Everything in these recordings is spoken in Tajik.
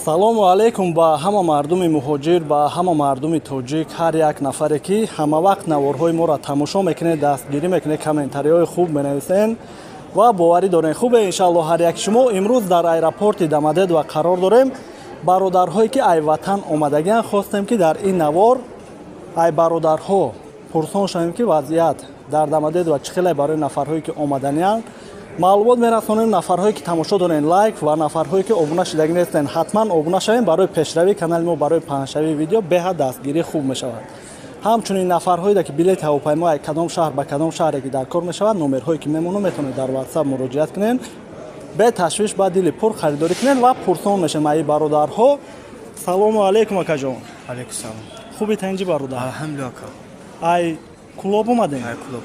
Салому алейкум ба ҳама мардуми муҳоҷир, ба ҳама мардуми тоҷик, ҳар як нафаре ки ҳама вақт наворҳои моро тамошо мекунед, дастгирӣ мекунед, комментариҳои хуб менависен ва боварӣ дорем хубе иншаалло ҳар як шумо. Имрӯз дар аэропорти Домодедово қарор дорем. Бародарҳое ки ай ватан омадагиан, хостем ки дар ин навор ай бародарҳо пурсон шавем, ки вазъият дар Домодедово чӣ хеле барои нафарҳое ки омаданианд. Маълумот мерасонем. Нафарҳое ки тамошо дорен, лайк, ва нафарҳое ки обуна шудагӣ нестен, ҳатман обуна шавем. Барои пешравии канали мо, барои паҳншавии видео беҳад дастгирӣ хуб мешавад. Ҳамчунин нафарҳое ки билети ҳавопаймо аз кадом шаҳр ба кадом шаҳре ки дар кор мешавад, номерҳое ки мемонам, метавонед дар WhatsApp муроҷиат кунед, беташвиш ба дили пур харидорӣ кунед. Ва пурсон мешавем аи бародарҳо. Салому алейкум, акаҷон. Алейкум салом. Хуби, танҷи, бародар? Алҳамдулилла, ака. Ай Кӯлоб омадем? Ай Кӯлоб.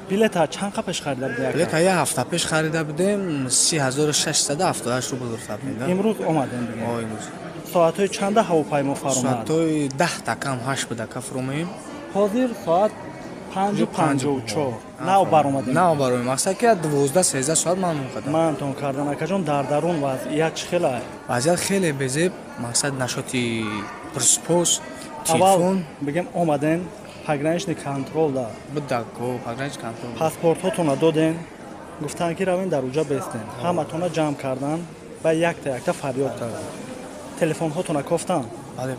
Билета чанд қа пеш харида будем? Билета як ҳафта пеш харида будем, 30 678 рубл гирифта будем. Имрӯз омадем дигар? О, имрӯз. Соатҳои чанда ҳавопаймо фаромад? Соатҳои 10-та кам 8 буда ка фуромаем. Ҳозир соат 5:54, нав баромадем. Нав баромадем, мақсад ки 12-13 соат ман кардам. Мантон кардан. Акаҷон, дар дарун вазъият чӣ хела? Вазъият хеле безеб, мақсад нашоти пурспос. Аввал телефон. Бигем, омадем, пограничный контроль да? Будако пограничный контроль. Паспортҳотона додем, гуфтанд ки равем, дар уҷа бестем. Ҳаматона ҷамъ кардан ва якта якта фарёд кардан, телефонҳотона кофтан? Бале.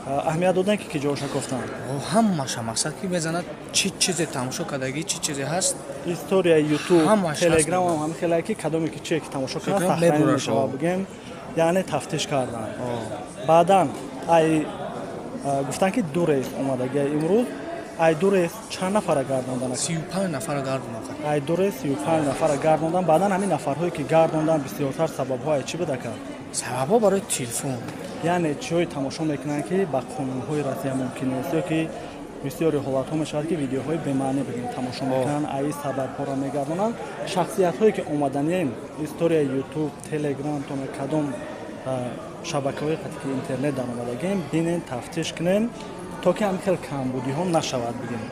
Аҳамият додем, ки ҷоша кофтан? Ҳамаша, мақсад ки мезанад, чӣ чизе тамошо кардагӣ, чӣ чизе ҳаст. История Ютуб. Ҳамаш ҳаст. Телеграмам ҳами хеле ки кадоме ки чие ки тамошо кунад, Телеграм сахтани мебурад. мешавад, бигем, яъне тафтиш кардан. Баъдан ай гуфтанд, ки ду рейс омадагия имрӯз. Ай ду рейс чанд нафара гардондан? 35 нафара гардондан. Ай ду рейс 35 нафара гардондан. Баъдан ҳамин нафарҳое ки гардондан, бисёртар сабабҳо ай чӣ буда кард? Сабабҳо барои телефон. Яъне чиҳое тамошо мекунанд, ки ба қонунҳои Россия мумкин нест, ё ки бисёри ҳолатҳо мешавад, ки видеоҳои бемаънӣ, бигем, тамошо мекунанд, аи сабабҳоро мегардонанд. Шахсиятҳое ки омаданием, историяи Ютуб, Телеграмтон, кадом шабакаҳои қати ки интернет даромадагем, бинен, тафтиш кунен, то ки ҳамин хел камбудиҳо нашавад, бигем.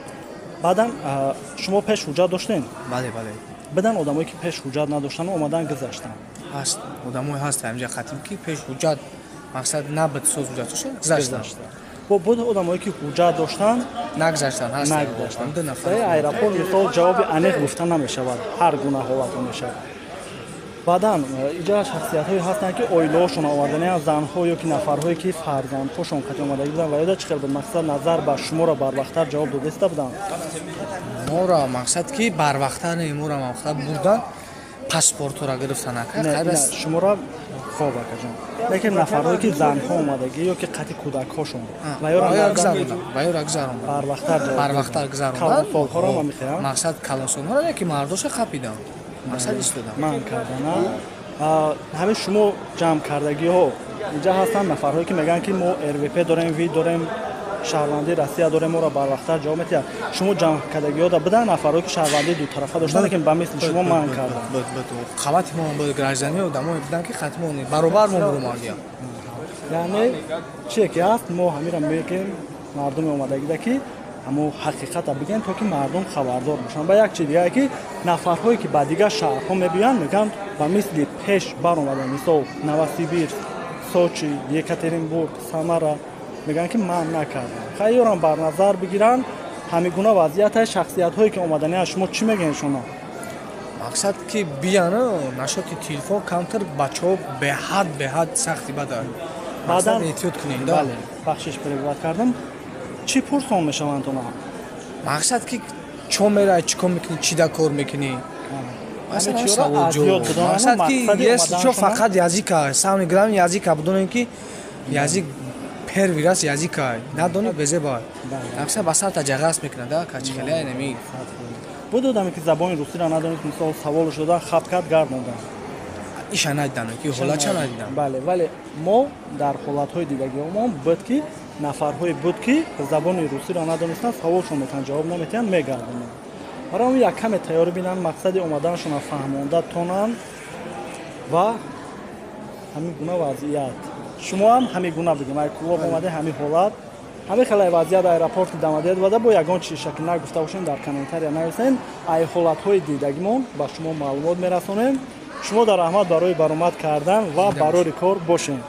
Баъдан шумо пеш ҳуҷҷат доштем? Бале. Бидан одамое ки пеш ҳуҷҷат надоштану омадан, гузаштанд? Ҳаст, одамое ҳаст ҳаминҷа хатим, ки пеш ҳуҷҷат, мақсад, набуд, соз ҳуҷҷатошон, гузаштанд. Бо буд одамое ки ҳуҷҷат доштанд? Нагузаштанд, ҳаст. Нагузаштанд. Ду нафар. Дар аэропорт, мисол, ҷавоби аниқ гуфта намешавад, ҳар гуна ҳолатҳо мешавад. Баъдан иҷа шахсиятҳое ҳастанд, ки оилаҳошон оварданианд, занҳо ё ки нафарҳое ки фарзандҳошон қати омадагӣ буданд. Ва ёда чӣ хел буд? Мақсад, назар ба шуморо барвақттар ҷавоб додиста буданд? Моро, мақсад, ки барвақттар не, моро мақсад бурдан, паспортҳоро гирифтан, ака. Не, хайр. не, шуморо хоб, акаҷон, лекин нафарҳое ки занҳо омадагӣ ё ки қати кӯдакҳошон ва ёро ва ёра гузаронданд. Барвақттар ҷавоб. Барвақттар гузаронданд. Калонсолҳоро ма мехоҳам. Мақсад, калонсолҳоро не, ки мардоша қапидам, мақсад, истодам. Ман кардана ҳамин шумо ҷамъ кардагиҳо. Инҷа ҳастанд нафарҳое ки мегӯянд, ки мо РВП дорем, вид дорем, шаҳрвандии Россия дорем, моро барвақттар ҷавоб метиҳад. Шумо ҷамъ кардагиҳода буданд нафарҳое ки шаҳрвандии дутарафа доштанд, лекин ба мисли шумо манъ карданд? Буд. Қабати мо буд, граждани одамое буданд, ки хатмо баробар мо буромадиям. Яъне чие ки ҳаст, мо ҳамира мегӯем мардуми омадагида, ки ҳамо ҳақиқата бигӯем, то ки мардум хабардор бошанд. Ба як чи дигае, ки нафарҳое ки ба дигар шаҳрҳо мебиёянд, мегӯянд, ба мисли пеш баромадан, мисол, Новосибирск, Сочи, Екатеринбург, Самара, мегӯянд, ки манъ накардам. Хайёрам бар назар бигиранд ҳамин гуна вазъията. Шахсиятҳое ки омаданианд, шумо чӣ мегӯед шумо? Мақсад, ки бияну нашоти телефон камтар, бачаҳо беҳад сахти бада. Баъдан эҳтиёт кунем. Бале, бахшиш, перебивать кардам. Чӣ пурсон мешаванд онҳо? Мақсад, ки чо мерай, чӣ кор мекунӣ, чӣ да кор мекунӣ. Мақсад, ки если чо, фақат языка, самый главный языка бидонем, ки язык первый раз, языка надони, безеба, мақсад, ба сарта ҷағас мекунад да качхеле неми. Буд одаме ки забони русиро надонист, мисол, саволш додан, хат кард, гардондан? Иша надидам, ки ҳолатша надидам. Бале, вале мо дар ҳолатҳои дидагиҳомон буд, ки нафарҳое буд, ки забони русиро надонистанд, саволшон метавонанд, ҷавоб наметиҳанд, мегардонанд. Барои ҳамин як каме тайёрӣ бинанд, мақсади омаданашонро фаҳмонда тонанд. Ва ҳамин гуна вазъият, шумо ҳам ҳамин гуна, бигем, ай Кӯлоб омаде, ҳамин ҳолат, ҳамин хеле вазъият аэропорти Домодедово. Бо ягон чиша ки нагуфта бошем, дар комментария нависем. Ай ҳолатҳои дидагимон ба шумо маълумот мерасонем. Шумо дар раҳмат барои баромад кардан ва барори кор бошем.